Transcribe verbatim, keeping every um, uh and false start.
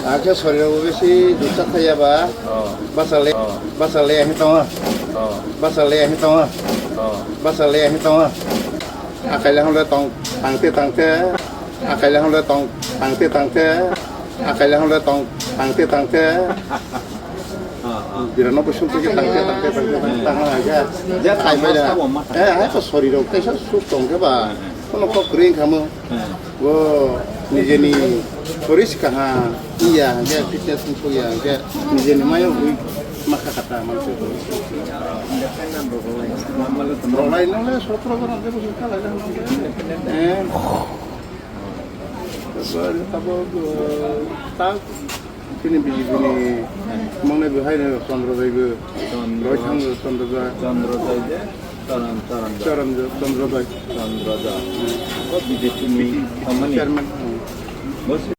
Akhe sorirok bisi dukcha khaiya ba. Oh. Basa le, oh, basa le ahi tongo. Oh. Basa le ahi tongo. Oh. Basa le ahi tongo. Akaila hwnle tong tangte tangte. Akaila hwnle tong tangte tangte. Akaila hwnle tong tangte tangte. Ah, ah. Birano bo sumtwi khe tangte tangte tangte tangte tangna hwnkhe. Je khai bai da. Tamo ma tamo ma. Eh, hai to sorirok kaisa suk tong khe ba. Hmm, hmm. Kono kok kwrwi wngkha mo. Hmm. Bo nijeni soris kaha iya hwnkhe fitness wngkha iya hwnkhe nijeni mayo ui makha kata manse. Rwlai nongle sotro jon hwnkhe bo kha lai nongle. Eh. Abo, abo, ta Chini B J P ni mangni bo hai no Chandra Dai bo. Chandra. Roi thang Chandra Dai. Chandra Dai je, Charan, Charan Dai. Charan Dai, Chandra Dai. Chandra Dai. Bo B J P ni B J P thangmani. Chairman. Hmm. Bo